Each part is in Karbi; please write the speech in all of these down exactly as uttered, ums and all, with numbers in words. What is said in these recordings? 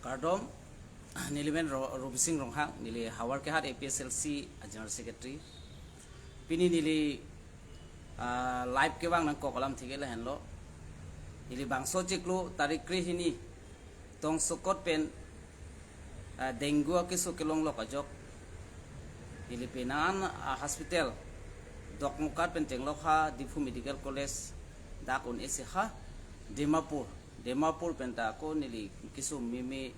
Kardom, neli men Ro-, Robising Ronghang, neli Howraghat A P S L C a General Secretary. Pini neli, ah, live kevang nangkok alam thik ke lahenlo. Neli bangso chiklo tarik krehini tongsokot pen, ah, dengue akeso kelonglok ajok. Neli penan, ah, hospital Dokmoka pen chenglok ha Diphu Medical College dak un-e si ha Dimapur. Dimapur pen ta ako neli keso meme,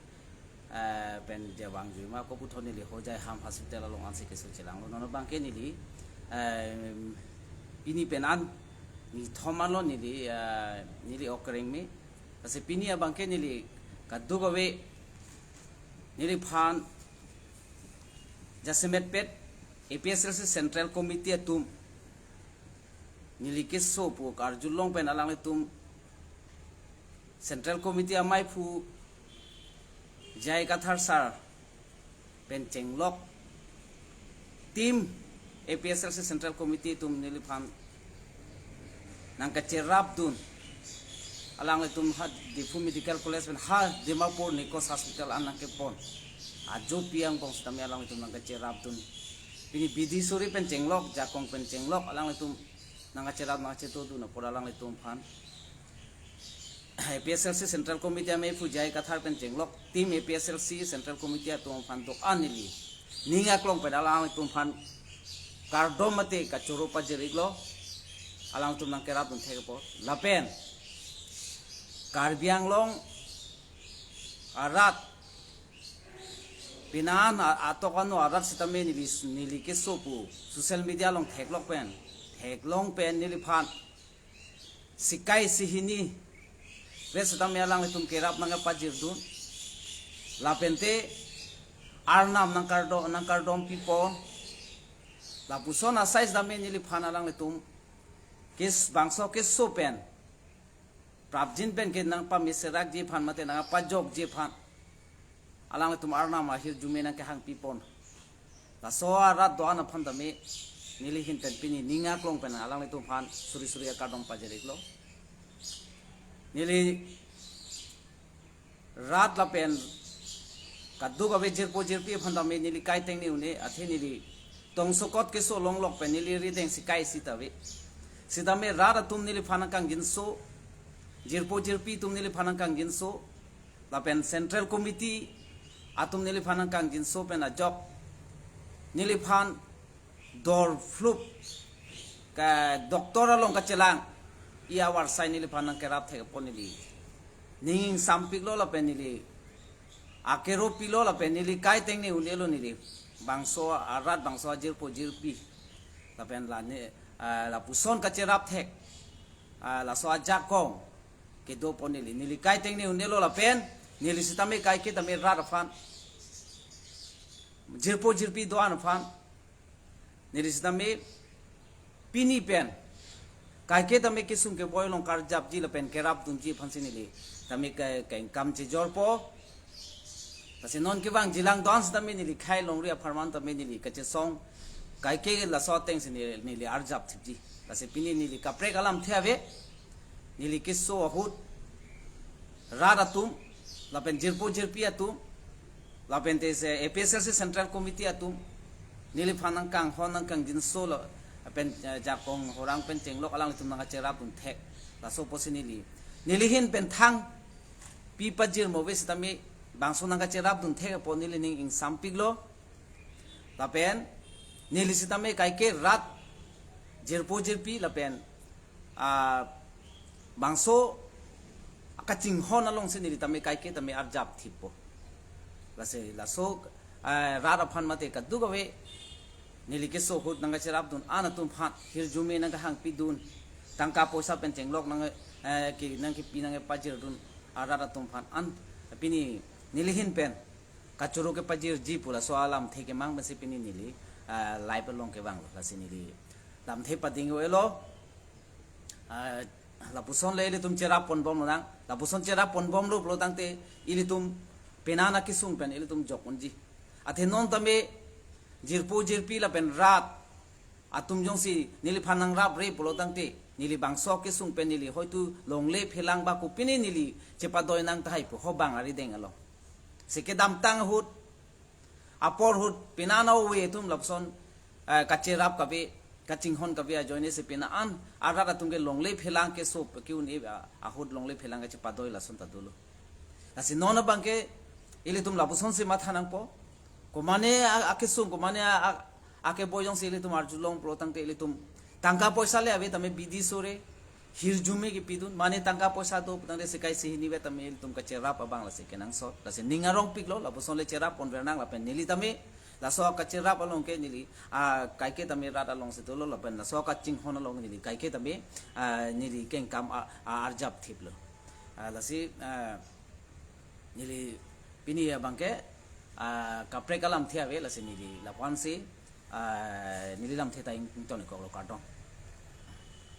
eh, pen jawang jui ma ako puthot neli Hojai Ham Hospital along ansi keso chelanglo. Non abangke neli, eh, pini penan nithom anlo neli, eh, neli okreng me. Lasi pini abangke neli kadokave neliphan jasemet pet A P S L C Central Committee atum neli keso pu karjulong pen alanglitum Central Committee amei aphu J I Kathar sir pen chenglok team A P S L C Central Committee atum neliphan nangkacherapdun. Alanglitum ha Diphu Medical College pen ha Dimapur Nikos Hospital an nangkepon. Ajo pi angbong sitame alanglitum nangkacherapdun. Pini bidi suri pen chenglok, jakong pen chenglok, alanglitum nangkacherap nangkachetodun apor alanglitum aphan A P S L C Central Committee amei aphu J I Kathar pen chenglok team A P S L C Central Committee atum aphan do-an neli ning aklong pen alanglitum aphan kardom mate kachoro pajir-iklo, alanglitum nangkerapdun thek apot. Lapen Karbi Anglong arat penan a-, atok ano arat sitame neli, neli keso pu social media along theklok pen, theklong pen neliphan sikai sihini vet sitame alanglitum kerap nangpajirdun. Lapente Arnam nangkardo-, nangkardom pipo. Lapuson asai sitame neliphan alanglitum kes bangso keso pen prapjin pen ke nangpameserakji aphan mate nangpajokji aphan alanglitum Arnam ahirjume nangkehang pipon. Laso arat do-an aphan tame neli ahin pen pini ning aklong pen alanglitum aphan suri suri akardom pajir-iklo. Neli rat lapen kadokave jirpo jirpi aphan tame neli kaiteng ne une, athe neli tongsokot keso longlok pen neli rideng sikai sita ave. Sitame rat atum neliphan nangkangjinso, jirpo jirpi atum neliphan nangkangjinso, lapen Central Committee atum neliphan nangkangjinso pen ajok neliphan dor flup ka doctor along kachelang, i avar sai neliphan nangkerap thek apot neli ning ingsampiklo lapen neli akero pilo lapen neli kaiteng ne unelo neli bangso arat bangso ajirpo jirpi lapen la ne, ah, lapuson kacherap thek, ah, laso ajakong kedo apot neli, neli kaiteng ne unelo lapen neli sitame kaike tame rat aphan, jirpo jirpi do-an aphan neli sitame pini pen kaike tame kesung keboi along karjapji lapen kerapdunji aphansi neli tame ke, kengkam chejorpo. Lasi non kevangjilang do-an sitame neli khei longri apharman tame neli kachesong kaike laso ateng si neli, neli arjap thipji. Lasi pini neli kaprek alamthe ave, neli keso ahut rat atum lapen jirpo jirpi atum lapente se A P S L C Central Committee atum neliphan nangkanghon nangkangjinso lo, pen, eh, jakong horang pen chenglok alanglitum nangkacherapdun thek. Laso apotsi neli, neli ahin pen thang pi pajirmo ave sitame bangso nangkacherapdun thek apot neli ning ingsampiklo. Lapen neli sitame kaike rat jirpo jirpi lapen, ah, bangso kachinghon alongsi neli tame kaike tame arjap thippo. Lasi laso, ah, rat aphan mate kadokave neli keso ahut nangkacherapdun an atum aphan hirjume nangkehang pidun, tangka poisa pen chenglok nang, eh, ke nangkepi nangpajirdun arat atum aphan an pini neli ahin pen kachoro kepajirji pu laso alamthe kemang pensi pini neli, ah, live along kevanglo. Lasi neli lamthe pading-o-elo. Ah, lapuson le ilitum cherap ponbomlo nang. Lapuson cherap ponbomlo pulo tangte ilitum penan akesung pen ilitum jok unji. Athe non tame jirpo jirpi lapen rat atum jongsi neliphan nangrapre pulo tangte neli bangso kesung pen neli hoitu longle phelang ba kopine neli chepadoi nang tahai pu ho bang arideng along. Si kedamtang ahut, apor ahut, pini an ove atum lapuson, eh, kacherap kave, kachinghon kave ajoine si pini an arat atum ke longle phelang keso ke-un-e, ah, ahut longle phelang kachepadoi lason ta dolo. Lasi non abang ke ilitum lapuson si matha nangpo. Komane a-, akesung, komane a-, a-, akeboi jongsi ilitum arjulong pulo tangte ilitum tangka poisa le ave tame bidi sore hirjume kepidun, mane tangka poisa do putangte sekai sehini ave tame ilitum kacherap abang lasi kenangsot, lasi ning arong piklo, lapuson le cherap ponver nang lapen neli tame laso kacherap along ke neli, ah, kaike tame rat along si dolo lapen laso kachinghon along neli kaike tame, ah, neli kengkam, ah, ah, arjap thiplo. Ah, lasi, ah, neli pini abang ke, ah, kaprek alamthe ave, lasi neli lapu-an si, ah, neli lamthe ta ing-, ington-ik koklo, kardom.